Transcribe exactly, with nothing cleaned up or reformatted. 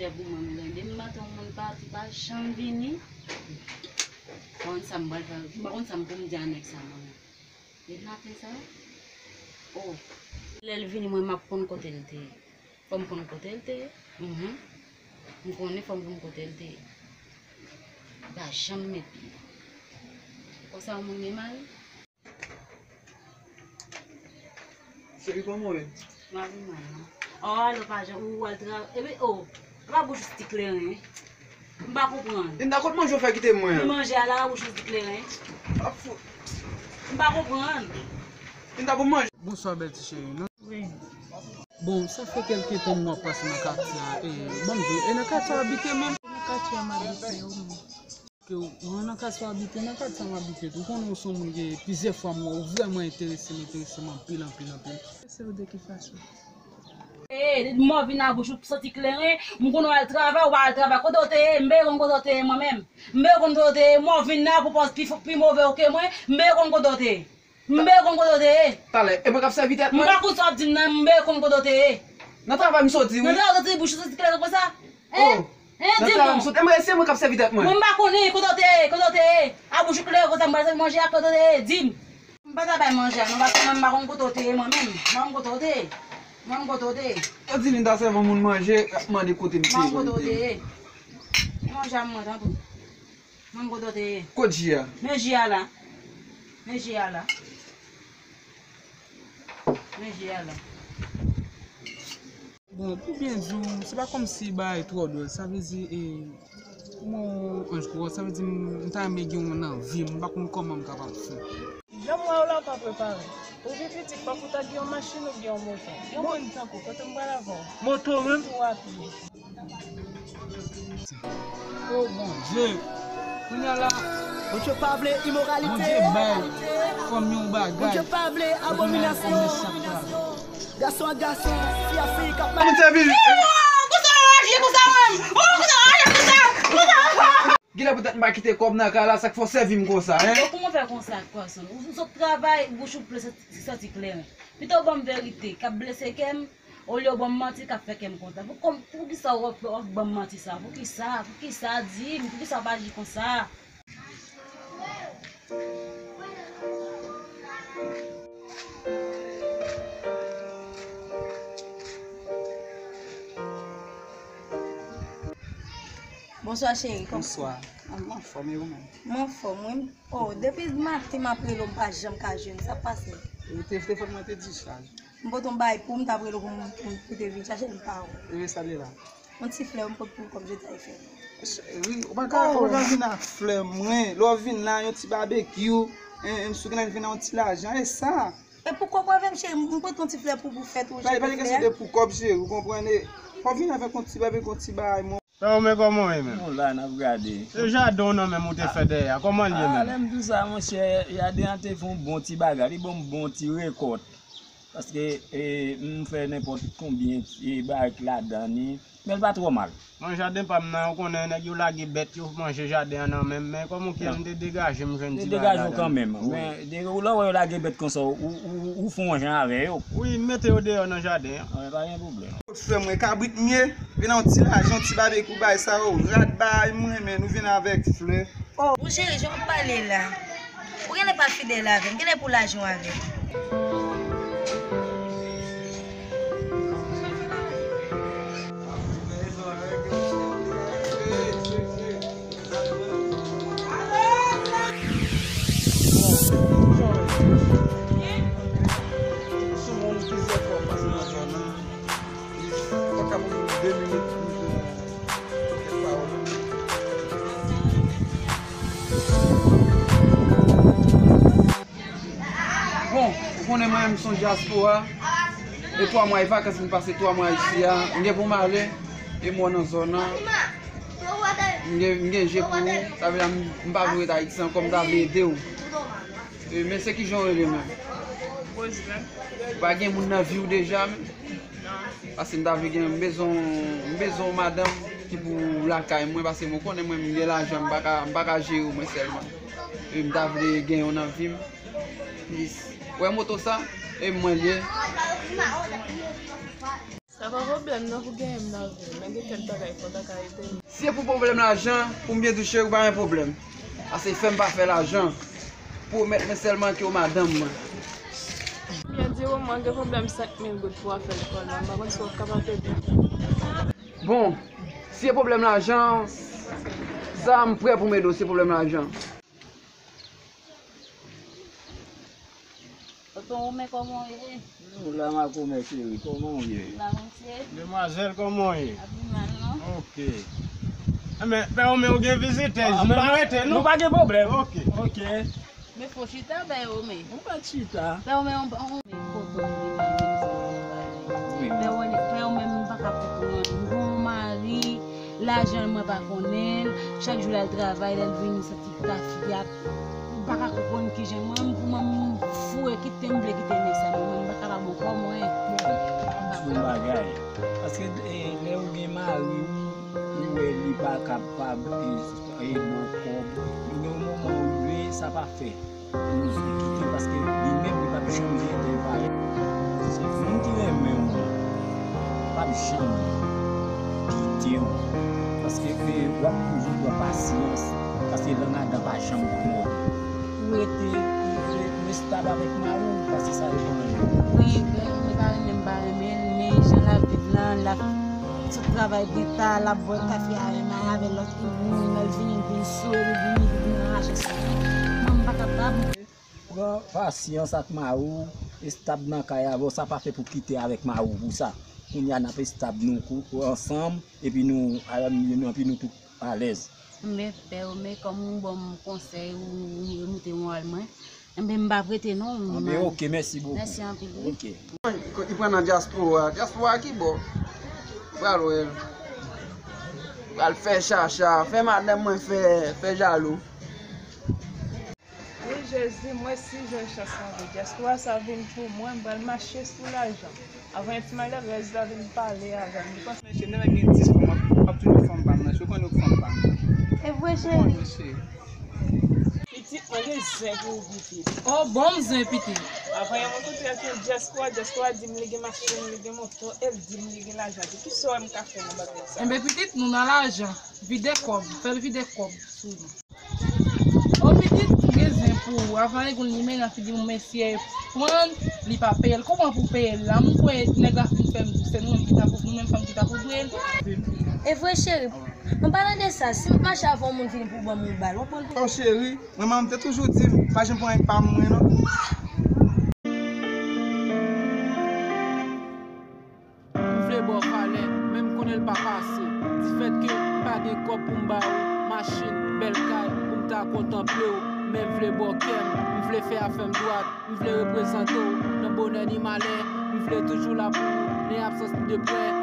Pou mwen, m tande m maten yon moun pati, pa janm vini. Mwen konn sa m pral fè, mwen konn sa m pou m di a nèg sa, mwen menm. E maten sa, oh, lè l vini, mwen, m ap konn kote l te ye. Fò m konn kote l te ye. Mhm. M konnen fò m konn kote l te ye. Li pa janm met pye. Konsa yon moun gen mari? Cheri, kòman w ye? M ap vin mal, non. Oh, alò, pa jan, ou al travay. Epi, oh, pa bouch ou ti kleren, hein? M pa konprann. Linda, kot manje w fè kite mwen an? Li manje a la, pa bouch ou ti kleren, hein? Ap fou. M pa konprann. Linda, pou manje. Bonswa, bèl ti cheri. Wi. Bon, sa fè kèlke tan m ap pase nan katye a. E, ban m di w, e nan katye w abite menm? Nan katye a m abite, wi. Ke w, w nan katye w abite, nan katye a m abite tou. Ou konnen w se yon moun ke plizyè fwa m wè w vrèman enterese m, enterese m anpil, anpil, anpil. Enterese w de ki fason? E, depi m wè w vin nan bouch ou santi kleren, m konnen w al travay, ou pa al travay. Kote w te ye? M bezwen konn kote w te ye mwen menm. M bezwen konn kote w te ye. M wè w vin la pou pòz pi fò, pi move w ke mwen. M bezwen konn kote w te ye. M bezwen konn kote w te ye. Talè, e mwen k ap sèvi tèt mwen? M pa konn sa w ap di m nan, m bezwen konn kote w te ye. Nan travay m soti, wi. Nan travay w soti, bouch ou soti kleren konsa? Hein? Oh, hein, di m non. Nan travay m soti, e mwen, se mwen k ap sèvi tèt mwen. Mwen m pa konnen kote w te ye, kote w te ye. A bouch ou kleren konsa, m pral sèvi manje a, kote w te ye, di m. M pa ta bay manje a, non, paske mwen m pa konn kote w te ye, mwen menm. M pa konn kote w te ye. M pa konn kote w te ye. Yo di Linda sèvi yon moun manje, ap mande kote m te ye. M pa konn kote w te ye. Manje a mwen, tanpri. Mwen kote w te ye. Kot ji a? Men ji a la. Men ji a la. Men ji a la. Bon, pou byen di w, se pa kòmsi bagay twò dwòl. Sa vle di, e, kòman anj kwa, sa vle di m, m ta renmen gen w nan vi m, m pa konn kòman m kapab fè. Jan m wè w la, w pa prepare. Ou pi piti, fòk ou ta gen yon machin oubyen yon moto. Yon moun tankou, kote m pral avè w? Moto menm? Tou a pye. Oh, Bondye. Kounye a la, Bondye bay fanm yon bagay. Bondye pa vle abominasyon. Gason ak gason, fi ak fi k ap... Moun sèvi. Oh, konsa w aji konsa menm. Oh, konsa w aji konsa. Konsa. Genlè poutèt m pa kite kòb nan kay la, sa k fè w sèvi m konsa, en? Bon, kòman w fè konsa, Carson? Ou, ou sot travay, bouch ou ple santi kleren. Pito w ban m verite, k ap blese kè m. Olye w ban m manti k ap fè kè m kontan. Pou kòm, poukisa w ap, w ap ban m manti sa? Poukisa? Poukisa? Di m, poukisa w pa aji konsa? Bonswa, cheri. Kòm... Bonswa. Mwen anfòm, e ou menm? Mwen anfòm, wi. Oh, depi maten m ap rele w, m pa janm ka jwenn. Sa k pase? E te, telefòn mwen te dichaj. M pote yon bagay pou w, m t ap rele w pou m, pou m, pou te vin chache l, m pa wè w. E sa l ye la? Yon ti flè m pote pou w kòm jedi a fè. Cheri, ou pa ka, ou pa ka vin ak flè mwen. Lè w vin la, yon ti babekyou, en, en, si w gen lè vin ak yon ti lajan, e sa. E pou kòb avè m, cheri, m pote yon ti flè pou, pou fèt ou, cheri. Pa, pa gen kesyon de pou kòb, cheri, ou konprann, e fò w vin avèk yon ti babekyou, yon ti bagay, mwen. Sa w, men kòman w ye menm? Nou la, n ap gade. Se jaden w nan menm ou te fè dèyè a. Kòman l ye menm? Ah, lè m di w sa, monchè, jaden an te fè yon bon ti bagay. Li ban m bon ti rekòt. Paske, e, m fè nenpòt konbyen ti bagay ladan li. Men l pa twò mal. Mwen, jaden pa m nan, ou konnen, nèg yo lage bèt, yo manje jaden an nan men m. Men kòman w ki, m te degaje m jwenn ti bagay ladan l. Te degaje w kanmenm. Wi. Men, de, lè w wè yo lage bèt konsa, ou, ou, ou fè yon jan avè yo. Wi, m mete yo deyò nan jaden an. Wi, pa gen pwoblèm. Kot frè mwen, kabrit m ye, vin ak yon ti lajan, yon ti babekyou, bay sa yo, rad bay mwen, men nou vin avèk flè. Oh, mon cheri, jan w ap pale la, ou genlè pa fidèl avè m, genlè pou lajan w avè m. Sou moun plizyè fwa m pase nan zòn nan. Li pa ka pran de minit pou m jwenn kèk pawòl. Bon, ou konnen mwen, m se yon dyaspora. E twa mwa e vakans m pase twa mwa isi a. M gen pou m ale. E m wè nan zòn nan. M gen, m gen je pou ou. Sa vle di m, m pa vle ret Ayiti ankò, m ta vle ede w. E, men se kijan w rele menm? Roselèn. Ou pa gen moun nan vi w deja menm? Non. Paske m ta vle gen, m bezwen, m bezwen yon madanm ki pou lakay mwen, paske mwen konnen mwen, m gen lajan, m pa ka, m pa ka jere w mwen sèlman. E m ta vle gen yon nan vi m. Plis. Wè moto sa? E mwen l ye. Sa pa pwoblèm non pou genyen m nan vi m, men gen kèk bagay fò w ta ka ede m. Si se pou pwoblèm lajan, pou m byen touche, ou pa gen pwoblèm. Ase fè m pa fè lajan. Pwomèt mwen sèlman ke w madanm mwen. Byen di w, mwen gen pwoblèm senk mil goud pou afè lekòl la, m pa konn si w ap kapab ede m. Bon, si se pwoblèm lajan, sa m prè pou m ede w, si se pwoblèm lajan. Tonton Omen, kòman w ye? Nou la, Makomè cheri, kòman w ye? La, mesye. Demwazèl, kòman w ye? Pa pi mal, non. Ok. Enben, Pè Omen, ou gen vizitè, ah, m pa rete, non? Nou pa gen pwoblèm. Ok. Ok. Men fò chita, Pè Omen. Ou pa chita. Pè Omen, on, on, men foto m li menm, wi. Pè Omen, Pè Omen, m pa ka konprann. M gon mari, lajan mwen pa konnen l. Chak jou l al travay, lè l vini, santi tafya. M pa ka konprann kijan mwen, mwen, m foure, kite m vle kite mesye mwen, mwen, m pa kapab ankò mwen. Bon, m ap di yon bagay. Paske, eh, lè ou gen mari w, ou wè li pa kapab, eh, eh, ba w kòb. Gen yon moman ou rive, sa pa fè. Ou vle kite l paske li menm li p ap janm gen entèvale. Se moun ki renmen w p ap janm kite w. Paske, eh, w ap toujou pran pasyans. Paske lang adan pa janm pran. Ou rete, ou rete estab avèk mari w, paske sa yo pran yo. Wi, men li pa renmen m pa renmen l, men jan l ap viv lan, l ap sot travay byen ta, l ap bwè kafe avè m, avè lòt moun, l al vini, vin sou, li vini, li vin rache sou. Mwen, m pa kapab. Pran pasyans ak mari w, estab nan kay avè w, sa pa fè pou kite avèk mari w pou sa. Kounye a n ap estab nou kou, ansanm, epi nou, epi nou tout alèz. Men, Pè Omen, kòm ou ban m konsèy, ou, ou remoute moral mwen, enben, m p ap rete non. Anben, ok, mèsi bokou. Mèsi anpil, wi. Ok. Li pran nan dyaspora. Dyaspora ki bò? Pral wè. Pral fè chacha. Fè madanm mwen fè, fè jalou. Wi, Jezi, mwen si jwenn chans mwen vle dyaspora sa vin pou mwen, m pral mache sou lajan. Avan yon ti malè, rèz la vin pale avè m. Li panse mesye, nan gen dis fanm, m ap, m ap toujou fanm pa m nan. Si w konnen w fanm pa m. E vre, cheri? Pitit, mwen gen zen pou ou, pitit. Oh, bon, m zen, pitit. Avan yon moun kontre ak yon dyaspora, dyaspora di m li gen machin, li gen moto, e l di m li gen lajan. Kisa w wè m ka fè nan bagay sa? Enben, pitit, nou nan lajan. Vide kòb, fè l vide kòb sou nou. O pitit, m gen zen pou ou. Avan e gon limen nan figi m, mesye pran l, li pa peye l. Kòman pou peye l la? M kwè nèg la fin fè m, se nou menm ki ta pou, nou menm fanm ki ta pou dwe l. E vre, cheri. An palan de sa, si m mache avè yon moun vini pou ban m yon bal, w ap pran l pou... Oh, cheri, mwen, manman m te toujou di m, pa janm pran yon pa mwen, non. M vle ba w valè, men m konnen l pa pase. Difèt ke m pa gen kòb pou m ba ou machin, bèl kay, pou m ta kontanple w. Men m vle ba w kè m, m vle fè afè m dwat, m vle reprezante w nan bonè ni malè. M vle toujou la pou ou, ni absans ni de prè.